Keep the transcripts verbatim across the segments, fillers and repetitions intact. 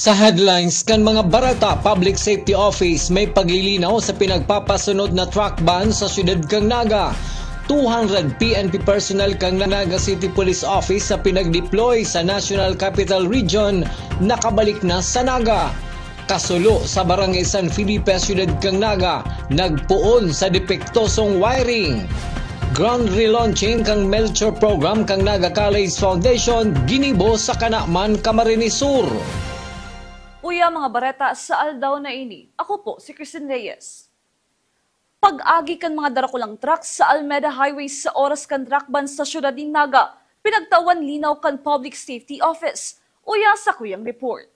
Sa headlines kan mga bareta, Public Safety Office may paglilinaw sa pinagpapasunod na truck ban sa siyudad kan Naga. Two hundred P N P personnel kan Naga City Police Office sa pinag-deploy sa National Capital Region nakabalik na sa Naga. Kasulo sa Barangay San Felipe, siyudad kan Naga, nagpoon sa depektosong wiring. Grand relaunching kan Melchor Program kan Naga College Foundation ginibo sa Canaman, Camarines Sur. Uya mga bareta sa aldaw na ini. Ako po si Christine Reyes. Pag-agi kan mga darakulang truck sa Almeda Highway sa oras kan truck ban sa siyudad nin Naga, pinagtawan linaw kan Public Safety Office. Uya sa kuyang report.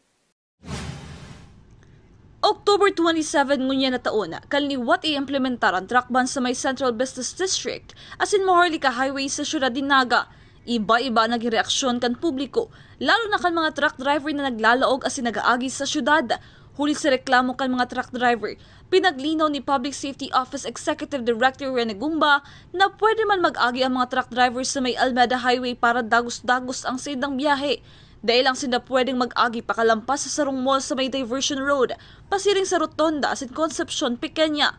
October twenty-seven ngunyan na taon, kan liwat i-implementar an truck ban sa may Central Business District asin Maharlika Highway sa siyudad nin Naga. Iba-iba naging reaksyon kan publiko, lalo na kan mga truck driver na naglalaog asin nag-aagi sa siyudad. Huli sa reklamo kan mga truck driver, pinaglinaw ni Public Safety Office Executive Director Rene Gumba na pwede man mag-agi ang mga truck driver sa may Almeda Highway para dagos-dagos ang saindang biyahe. Dai lang sinda pwedeng mag-agi pakalampas sa sarong mall sa may diversion road, pasiring sa Rotonda asin Concepcion Pequeña.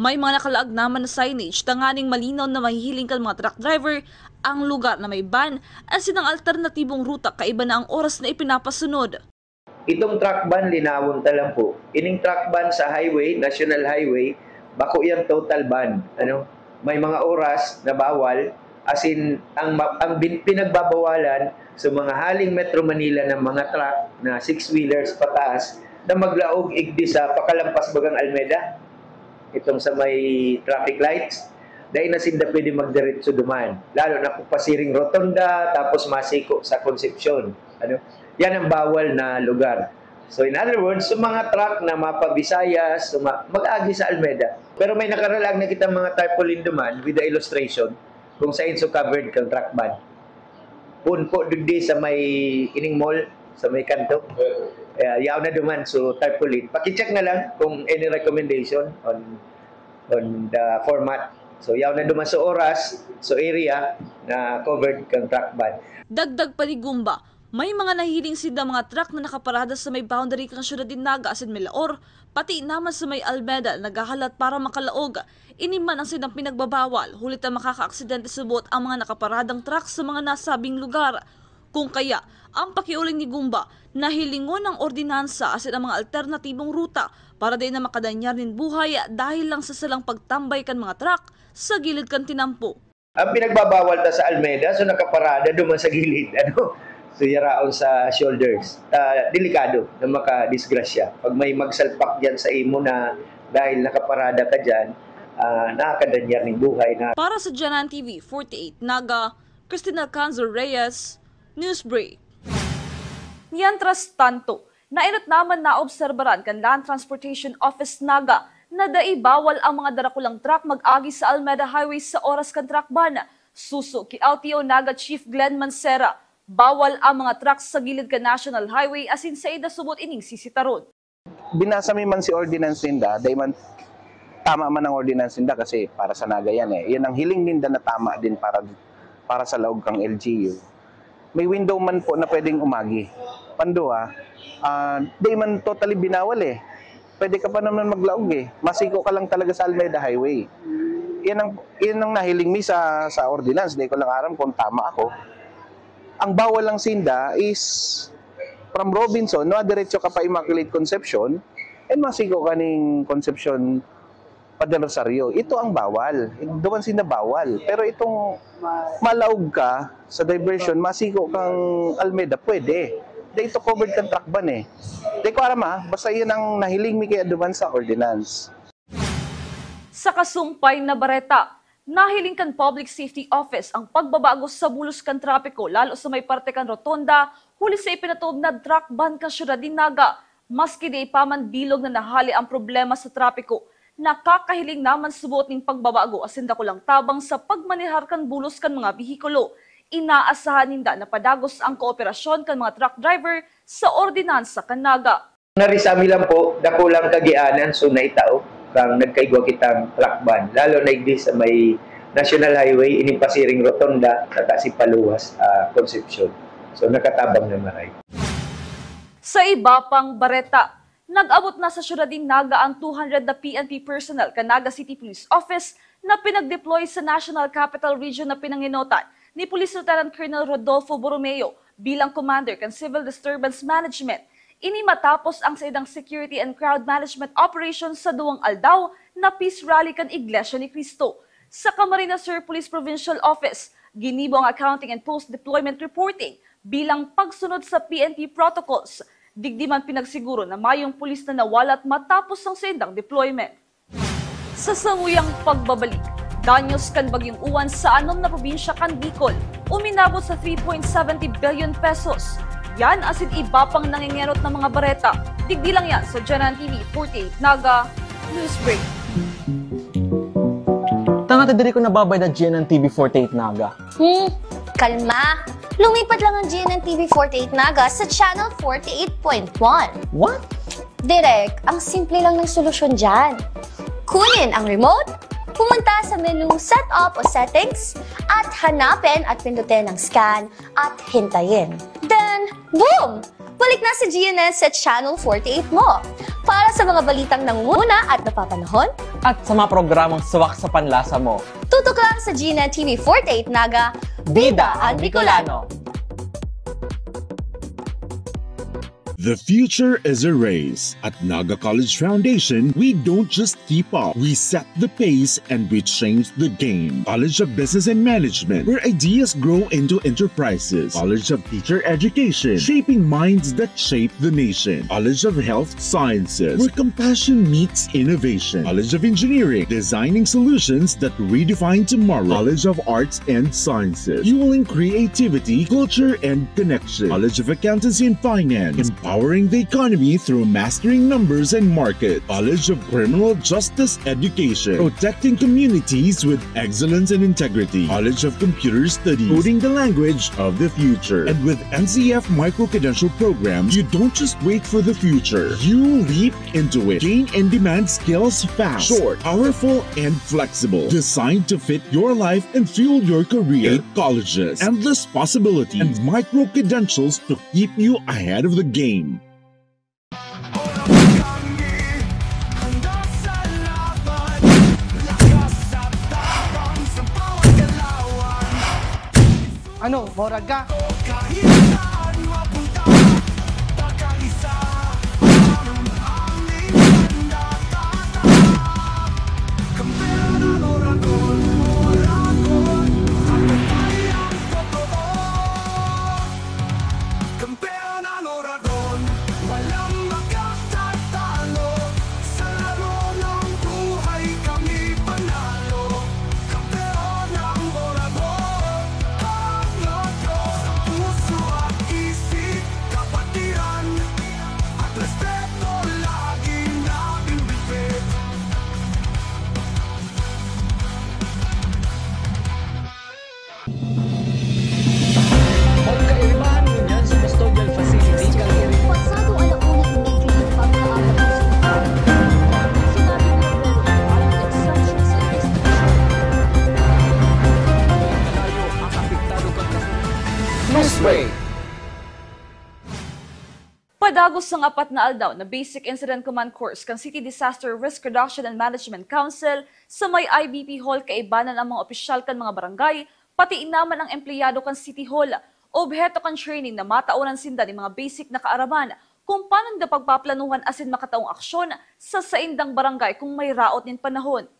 May mga nakalaag naman na signage tanganing malinaw na mahihiling kan mga truck driver ang lugar na may ban asin ang alternatibong ruta kaiba na ang oras na ipinapasunod. Itong truck ban, linawon ta lang po. Ining truck ban sa highway, national highway, bako yan total ban. Ano? May mga oras na bawal, as in, ang, ma- ang bin- pinagbabawalan sa mga haling Metro Manila ng mga truck na six-wheelers pataas na maglaog igdi sa pakalampas bagang Almeda, itong sa may traffic lights, dai na sinda pwede magdiretso duman. Lalo na kung pasiring Rotonda, tapos masiko sa Concepcion. Ano? Yan ang bawal na lugar. So in other words, sa mga truck na mapabisaya, sa ma- mag-agi sa Almeda. Pero may nakaralag na kitang mga tarpaulin duman with the illustration kung saan so covered kang truck ban. Pun po digdi sa may ining mall, sa may kanto. Kaya yaw na duman, so tarpaulin. Pakicheck na lang kung any recommendation on on the format. So yaw na duman sa oras, sa area na covered kang truck ban. Dagdag pa ni Gumba, may mga nahiling sinda mga truck na nakaparada sa may boundary kan siyudad nin Naga asin Milaor, pati naman sa may Almeda na naghahalat para makalaog. Ini man ang sindang pinagbabawal, huli ta makakaaksidente subot ang mga nakaparadang truck sa mga nasabing lugar. Kung kaya, ang pakiolay ni Gumba, nahilingon ang ordinansa asin ang mga alternatibong ruta para dai na makadanyar nin buhay dahil lang sa salang pagtambay kan mga truck sa gilid kan tinampo. Ang pinagbabawal ta sa Almeda, so nakaparada duman sa gilid, ano? So yaraon sa shoulders. Ah, delikado na makadisgrasya. Pag may magsalpak diyan sa imo na dahil nakaparada ka diyan, ah, nakakadanyar ning buhay na. Para sa Janan T V forty-eight Naga, Christine Alcanzar Reyes, Newsbreak. Mientras tanto, naenot naman naobserbaran kan Land Transportation Office Naga na dai bawal ang mga darakulang truck mag-agi sa Almeda Highway sa oras kan truck ban. Suso ki L T O Naga Chief Glenn Mancera, bawal ang mga truck sa gilid kan National Highway asin saida subot ining sisitaron. Binasa mi man si ordinance ninda, dai man tama man ang ordinance ninda kasi para sa Naga yan eh. Yan ang hiling ninda na tama din para, para sa laog kang L G U. May window man po na pwedeng umagi. Pandua, ah, dai man totally binawal eh. Pwede ka pa naman maglaog eh. Masiko ka lang talaga sa Almeda Highway. Yan ang, yan ang nahiling mi sa, sa ordinance. Dai ko lang aram kung tama ako. Ang bawal lang sinda is from Robinson, no, diretso ka pa Immaculate Concepcion, and masiko ka ning Concepcion pa Del Rosario. Ito ang bawal. Duman sinda bawal. Pero itong malaog ka sa diversion, masiko kang Almeda, pwede. Dahil ito covered kang truck ban eh. Di ko aram ah, basta yan ang nahiling mi kaya duman sa ordinance. Sa kasumpay na bareta, nahiling kan Public Safety Office ang pagbabago sa bulos kan trapiko, lalo sa may parte kan rotonda, huli sa ipinatuod na truck ban kan siyudad nin Naga. Maski di pa man bilog na nahali ang problema sa trapiko, nakakahiling naman subot ning pagbabago asin dakulang tabang sa pagmanehar kan bulos kan mga behikulo. Inaasahan ninda na padagos ang kooperasyon kan mga truck driver sa ordinansa kan Naga. Nari sa amin lang po, dakulang kagianan so naitao kang nagkaigwa kitang truck ban, lalo na igdi sa may National Highway, ining pasiring rotonda, sa taas ipaluwas, ah, Concepcion. So, nakatabang na maray. Sa iba pang bareta, nag-abot na sa syudad nin Naga ang two hundred na P N P personnel kan Naga City Police Office na pinag-deploy sa National Capital Region na pinangenotan ni Police Lieutenant Colonel Rodolfo Borromeo bilang commander kan Civil Disturbance Management. Ini matapos ang saindang security and crowd management operation sa duwang aldaw na peace rally kan Iglesia ni Cristo. Sa Camarines Sur Police Provincial Office, ginibo ang accounting and post-deployment reporting bilang pagsunod sa P N P protocols. Digdi man pinagsiguro na mayong pulis na nawalat matapos ang saindang deployment. Sa samuyang pagbabalik, danyos kan Bagyong Uwan sa anom na probinsya kan Bicol, uminabot sa three point seventy billion pesos. Yan asin iba pang nangengenot na mga bareta. Digdi lang yan sa GNN T V forty-eight Naga News Break. Tanga ta diri ko nababayad na GNN T V forty-eight Naga. Hmm, kalma. Lumipat lang ang GNN T V forty-eight Naga sa Channel forty-eight point one. What? Direk, ang simple lang ng solusyon dyan. Kunin ang remote, pumunta sa menu Setup o Settings, at hanapin at pindutin ang Scan at hintayin. Then, boom! Balik na si GNN sa Channel forty-eight mo. Para sa mga balitang nangunguna at napapanahon, at sa mga programang swak sa panlasa mo, tutok lang sa GNN T V forty-eight Naga, Bida ang Bicolano. The future is a race. At Naga College Foundation, we don't just keep up. We set the pace and we change the game. College of Business and Management, where ideas grow into enterprises. College of Teacher Education, shaping minds that shape the nation. College of Health Sciences, where compassion meets innovation. College of Engineering, designing solutions that redefine tomorrow. College of Arts and Sciences, fueling creativity, culture, and connection. College of Accountancy and Finance, empowering the economy through mastering numbers and markets. College of Criminal Justice Education, protecting communities with excellence and integrity. College of Computer Studies, coding the language of the future. And with N C F micro-credential programs, you don't just wait for the future. You leap into it. Gain in-demand skills fast, short, powerful, and flexible. Designed to fit your life and fuel your career. Eight colleges, endless possibilities, and micro-credentials to keep you ahead of the game. Ano, morag ka? Kampeon ang Oragon, walang makatatalo. Sa laro ng buhay kami panalo. Kampeon ang Oragon, pangatlo. Sa puso at isip, kapatiran at respeto, lagi namin bibit. Pagkaibahan ngunyan sa custodial facility, kaliri. Pasado ala una ini, kini pagkaaga. Sinabi ni Robredo, ang instructions sa investigation. Tayo ang apektado pagka- Newsbreak. Padagos ang apat na aldaw na Basic Incident Command Course kan City Disaster Risk Reduction and Management Council sa may I B P Hall, kaibanan ang mga opisyal kan mga barangay, pati na man ang empleyado kan City Hall. Obheto kan training na mataonan sinda nin mga basic na kaaraman kung paano ninda pagpaplanuhan asin makataong aksyon sa saindang barangay kung may raot nin panahon.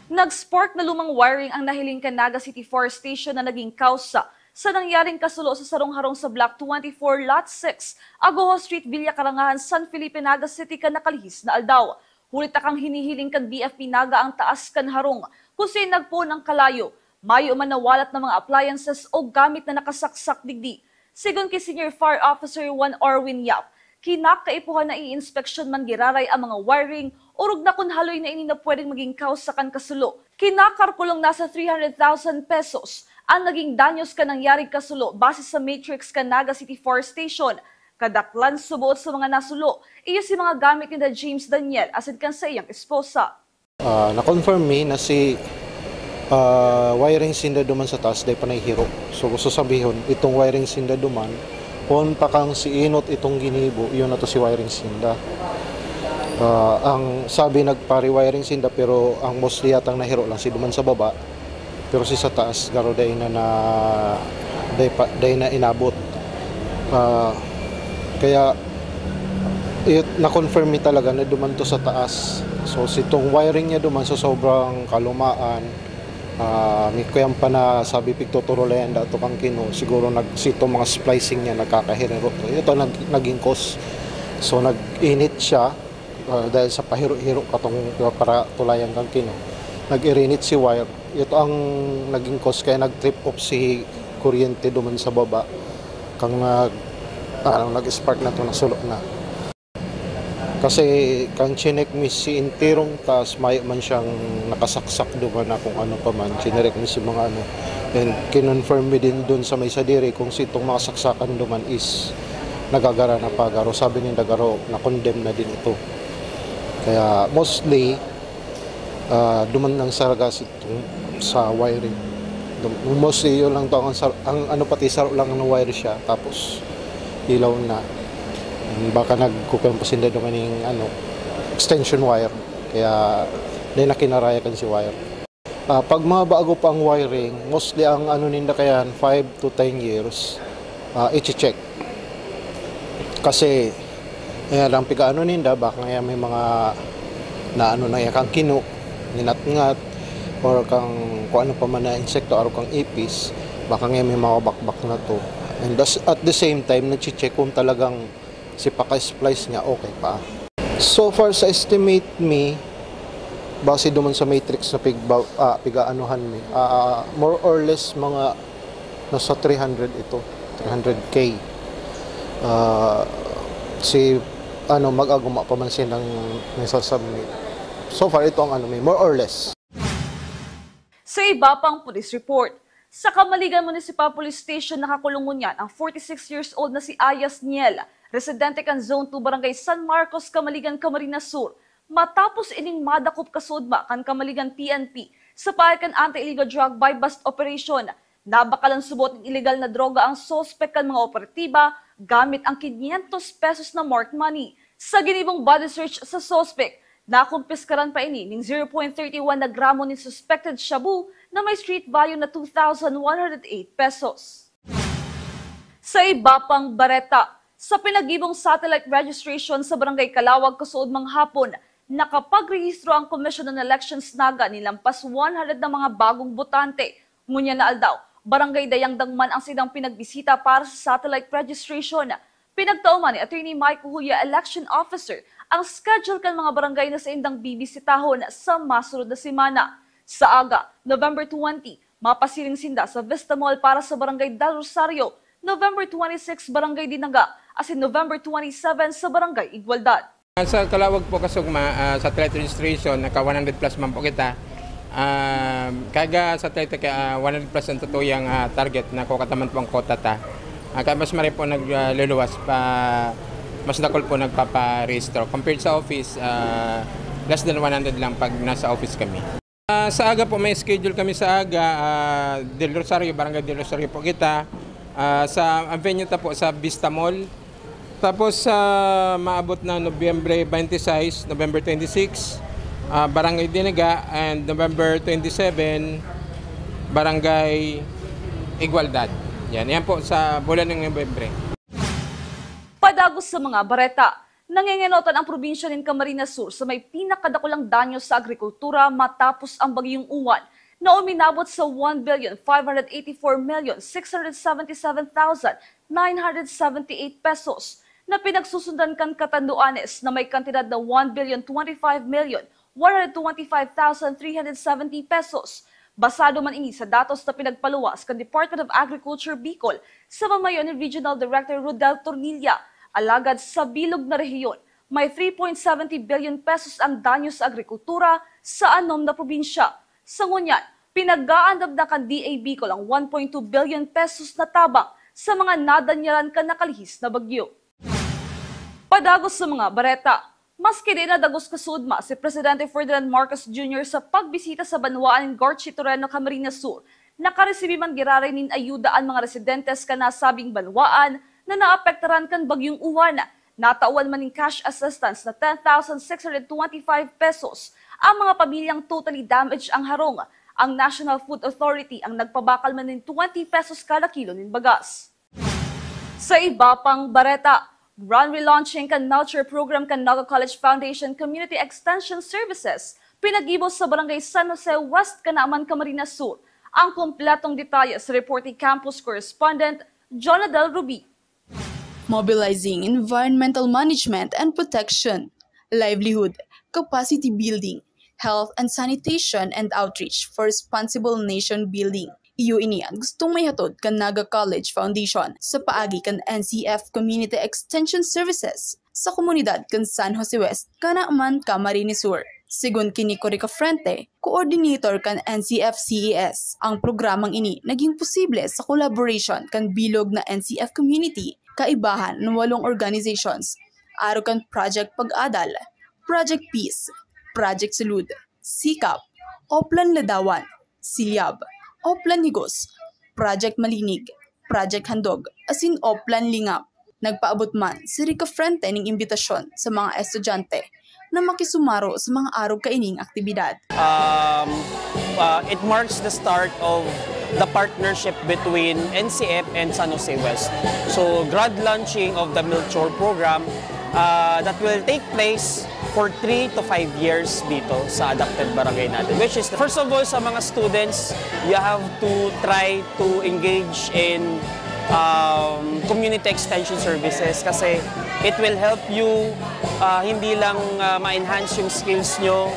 Nag-spark na lumang wiring ang nahiling kan Naga City Fire Station na naging kausa sa nangyaring kasulo sa sarong harong sa Block twenty-four, Lot six, Agoho Street, Villa Karangahan, San Felipe, Naga City, kan nakalihis na aldaw. Huli ta kan hinihiling kan B F P Naga ang taas kan harong, kung saen nagpoon ang kalayo. Mayo man nawalat na mga appliances o gamit na nakasaksak digdi. Segun ki Senior Fire Officer Juan Orwin Yap, kinakaipuhan na iinspeksyon man giraray ang mga wiring, orog na kun haloy na ini na pwedeng maging kausa kan kasulo. Kinakalkulong nasa three hundred thousand pesos ang naging danyos kan nangyaring kasulo base sa matrix kan Naga City Fire Station. Kadaklan suboot sa mga nasulo, iyo si mga gamit ni James Daniel asin kan saiyang esposa. Ah, na-confirm mi na si ah, wiring sinda duman sa taas, dai pa nahihiro. So, gusto sabihon, itong wiring sinda duman, poon pa kan si Inot itong ginibo, iyon na to si wiring sinda. Ah, ang sabi nagpa-rewiring sinda, pero ang mostly yatang nahiro lang si duman sa baba. Pero si sa taas, garo dai na, na dai, pa, dai na inabot. Ah, kaya it, na-confirm mi talaga na duman to sa taas. So, sitong wiring niya duman sa sobrang kalumaan, ah, may kuyang pa na sabi pigtuturo lang yan dato kang kino. Siguro nag, sitong mga splicing niya nagkakaherero to. Ito nag, naging cause. So, nag-init siya ah, dahil sa pahiro-hiro katong para tulayan kan kino. Nag-irinit si wire. Ito ang naging cause kaya nag-trip off si kuryente duman sa baba. Kang nag, ano, nag-spark na to, nasulo na. Kasi kang chinek mi si intirong taas, mayo man siyang nakasaksak duman na kung ano pa man. Chinerek mi si mga ano. And kinonfirm mi din dun sa may sadiri kung sitong mga saksakan duman is nagagara na pa garo. Sabi ni Dagaro, na-condemn na din ito. Kaya mostly, ah, duman ang saragas itong sa wiring. Dum- Mostly yun lang to. Ang, sar- ang ano pati saro lang ng wire siya. Tapos ilaw na. Baka nagkukulang pa sinda duman yung ano, extension wire. Kaya di na kinarayakan si wire. Ah, pag mga bago pa ang wiring, mostly ang ano ninda kayan, five to ten years, ah, iche-check. Kasi, ayan, ang pigaano ninda, baka nga may mga naano na yan, kang kino, ninatngat, or kang kung ano pa man na insekto, araw kang ipis, baka nga may mga bakbak na to. And thus, at the same time, nagche-check kung talagang si paka-splice niya, okay pa. So far sa estimate mi, base duman sa matrix na pigba, ah, pigaanuhan mi, ah, more or less mga nasa three hundred ito, three hundred K. Ah, si ano, mag-aguma pa man siya ng may sasubmit. So far, ito ang ano mi, more or less. Sa iba pang police report, sa Kamaligan Municipal Police Station nakakulong ngunyan ang forty-six years old na si Ayas Niel, residente kan Zone two, Barangay San Marcos, Kamaligan, Camarines Sur, matapos ining madakop kasudma kan Kamaligan P N P sa paagi kan anti-illegal drug buy-bust operation. Nabakalan subot nin illegal na droga ang suspek kan mga operatiba gamit ang quinientos pesos na marked money. Sa ginibong body search sa suspek, nakumpiskaran pa ini nin zero point thirty one na gramo nin suspected shabu na may street value na two thousand one hundred eight pesos. Sa iba pang bareta, sa pinagibong satellite registration sa Barangay Calawag kasuodmang hapon, nakapagrehistro ang Commission on Elections Naga nin lampas one hundred na mga bagong botante. Ngunyan na aldaw, Barangay Dayangdang man ang saindang pinagbisita para sa satellite registration. Pinagtao man ni Attorney Mike Huya, election officer, ang schedule kan mga barangay na saindang bibisitahon sa masunod na semana. Sa aga, November twenty, mapasiring sinda sa Vista Mall para sa Barangay Del Rosario, November twenty-six, Barangay Dinaga, asin November twenty-seven sa Barangay Igualdad. Sa Calawag po kasugma, ah, satellite registration, naka one hundred plus man po kita. Ah, kaya satellite ka, ah, one hundred plus ang totoo yang, ah, target na kukataman po ang quota ta. Ah, kaya mas maray po nagluluwas pa, mas dakul po nagpaparehistro. Compared sa office, ah, less than one hundred lang pag nasa office kami. Ah, sa aga po, may schedule kami sa aga, ah, Del Rosario, Barangay Del Rosario po kita. Ah, sa, ang venue ta po sa Vista Mall. Tapos sa maabot na Nobyembre twenty-six, November twenty-six, ah, Barangay Dinaga, and November twenty-seven, Barangay Igualdad. Yan, yan po sa bulan ng Nobyembre. Padagos sa mga bareta, nangengenotan ang probinsya nin Camarines Sur sa may pinakadakulang danyo sa agrikultura matapos ang Bagyong Uwan na uminabot sa one billion five hundred eighty-four million six hundred seventy-seven thousand nine hundred seventy-eight pesos na pinagsusundan kan Catanduanes na may kantidad na one billion twenty-five million one hundred twenty-five thousand three hundred seventy pesos. Basado man ini sa datos na pinagpaluwas kan Department of Agriculture Bicol sa pamayo ni Regional Director Rodel Tornilla. Alagad sa bilog na rehiyon, may three point seventy billion pesos ang danyo sa agrikultura sa anom na probinsya. Sa ngunyan, pinag-aandam na kan D A Bicol ang one point two billion pesos na tabang sa mga nadanyaran kan nakalihis na bagyo. Padagos sa mga bareta. Maski di na dagos kasudma si Presidente Ferdinand Marcos Junior sa pagbisita sa banwaan nin Gorchi Toreno, Camarines Sur, nakaresibi man giraray nin ayuda an mga residentes kan nasabing banwaan na naapektaran kan Bagyong Uwan. Natawan man nin cash assistance na ten thousand six hundred twenty-five pesos ang mga pamilyang totally damaged ang harong. Ang National Food Authority ang nagpabakal man nin twenty pesos kada kilo nin bagas. Sa iba pang bareta, grand relaunching kan Melchor Program kan Naga College Foundation Community Extension Services, pinaggibo sa Barangay San Jose West, Canaman, Camarines Sur. Ang kompletong detalye sa report ni campus correspondent Jonadel Rubi. Mobilizing environmental management and protection, livelihood, capacity building, health and sanitation, and outreach for responsible nation building. Iyo ini an gustong maihatod kan Naga College Foundation sa paagi kan N C F Community Extension Services sa komunidad kan San Jose West, Canaman, Camarines Sur. Segun ki Nico Ricafrente, coordinator kan N C F C E S, ang programang ini naging posible sa collaboration kan bilog na N C F community, kaibahan ng walong organizations, arog kan Project Pag-adal, Project Peace, Project Sulud, Sikap, Oplan Ladawan, Silyab, Oplan Higos, Project Malinig, Project Handog, asin Oplan Lingap. Nagpaabot man si Ricafrente ning imbitasyon sa mga estudyante na makisumaro sa mga arog kaining aktibidad. Um, uh, it marks the start of the partnership between N C F and San Jose West. So, grand launching of the Melchor program uh, that will take place for three to five years dito sa adapted barangay natin. Which is, first of all, sa mga students, you have to try to engage in um, community extension services kasi it will help you uh, hindi lang uh, ma-enhance yung skills nyo,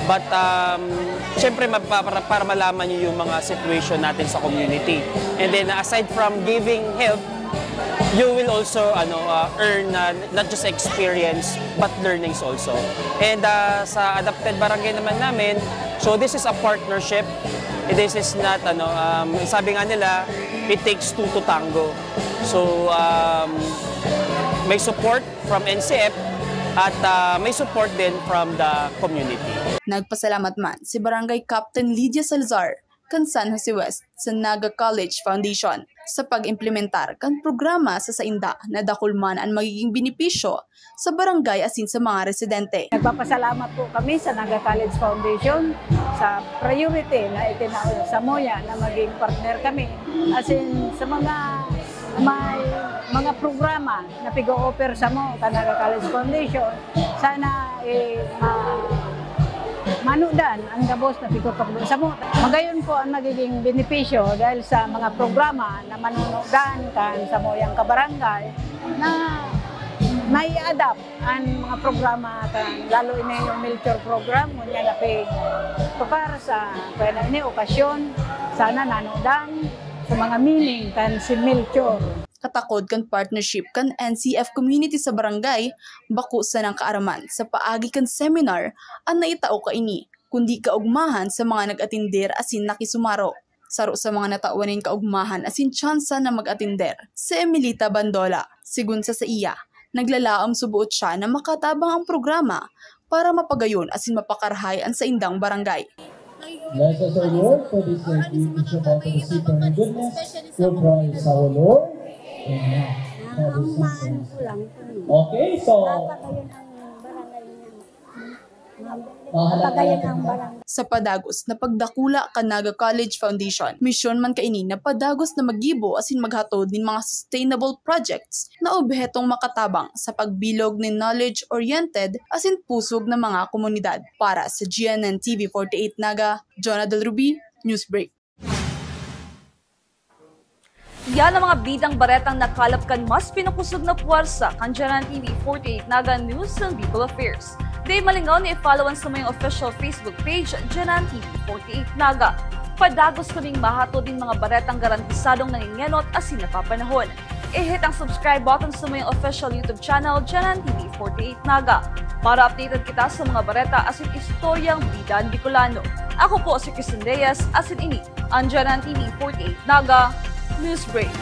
but um, syempre para, para malaman nyo yung mga situation natin sa community. And then aside from giving help, you will also ano uh, earn uh, not just experience but learnings also. And uh, sa adapted barangay naman namin, so this is a partnership. This is not ano um, sabi nga nila, it takes two to tango. So um, may support from N C F at uh, may support din from the community. Nagpasalamat man si Barangay Captain Lydia Salazar kan San Jose West sa Naga College Foundation sa pag-implementar kan programa sa sainda na dakul man an magiging benepisyo sa barangay asin sa mga residente. Nagpapasalamat po kami sa Naga College Foundation sa priority na itinao sa Moya na maging partner kami. Asin sa mga may mga programa na pigo-offer sa mo kan Naga College Foundation, sana eh, ma- manudan ang gabos na pigpapagbo sa mo. Magayon po ang magiging benepisyo dahil sa mga programa na manunudan kan sa moyang kabarangay na nai-adapt ang mga programa kan lalo ini yung Melchor program, ngunyan na pig tukar sa kaya na ini okasyon, sana nanudan sa mga meaning kan si Melchor. Katakod kan partnership kan N C F community sa barangay, bako sanang kaaraman sa paagi kan seminar an naitao kaini, kundi kaogmahan sa mga nag-atender asin nakisumaro. Saro sa mga natawan nin kaogmahan asin tsansa na mag-atender, si Emelita Bandola. Segun sa saiya, naglalaom suboot siya na makatabang ang programa para mapagayon asin mapakarahay an saindang barangay. Let us award for this lady each of us the seed and goodness will praise our Lord. Amen. That is something. Okay, so Sa padagos na pagdakula kan Naga College Foundation, misyon man kaini na padagos na maggibo asin maghatod nin mga sustainable projects na obhetong makatabang sa pagbilog nin knowledge-oriented asin pusog na mga komunidad. Para sa G N N T V forty-eight Naga, Jonah Del Rubi, Newsbreak. Yan ang mga bidang baretang nakalap kan mas pinakosog na puwersa kan Janan T V forty-eight Naga News and People Affairs. Di malingaw na i-follow an samuyang official Facebook page, Janan T V forty-eight Naga. Padagos kaming mahatod nin mga baretang garantisadong nangengenot asin napapanahon. I-hit ang subscribe button sa samuyang official YouTube channel, Janan T V forty-eight Naga, para updated kita sa mga bareta asin istoryang bida Bicolano. Ako po si Kristen Reyes, asin ini ang Janan T V forty-eight Naga News Break.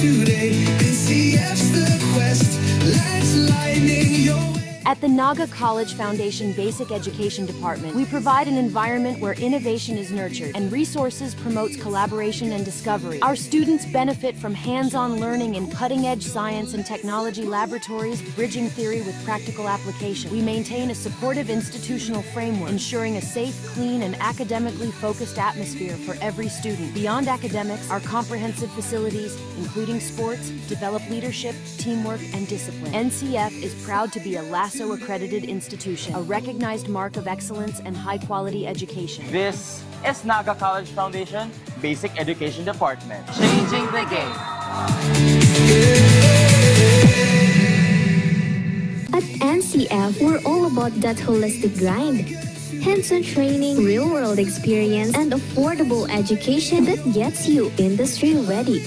Today, N C F's the quest, lights lining your way. At the Naga College Foundation Basic Education Department, we provide an environment where innovation is nurtured and resources promotes collaboration and discovery. Our students benefit from hands-on learning in cutting-edge science and technology laboratories, bridging theory with practical application. We maintain a supportive institutional framework, ensuring a safe, clean, and academically focused atmosphere for every student. Beyond academics, our comprehensive facilities, including sports, develop leadership, teamwork, and discipline. N C F is proud to be a LASO accredited institution, a recognized mark of excellence and high quality education. This is Naga College Foundation Basic Education Department. Changing the game. At N C F, we're all about that holistic grind. Hands-on training, real-world experience, and affordable education that gets you industry-ready.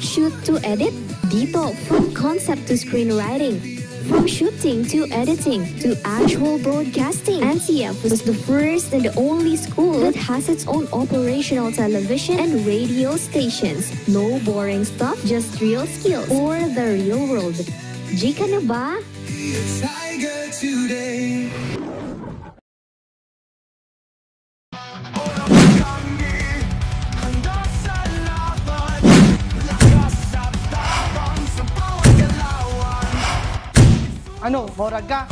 Shoot to edit? Dito, from concept to screenwriting. From shooting to editing to actual broadcasting, N C F is the first and only school that has its own operational television and radio stations. No boring stuff, just real skills for the real world. Chika na ba? Tiger today. Ano, maurag ka?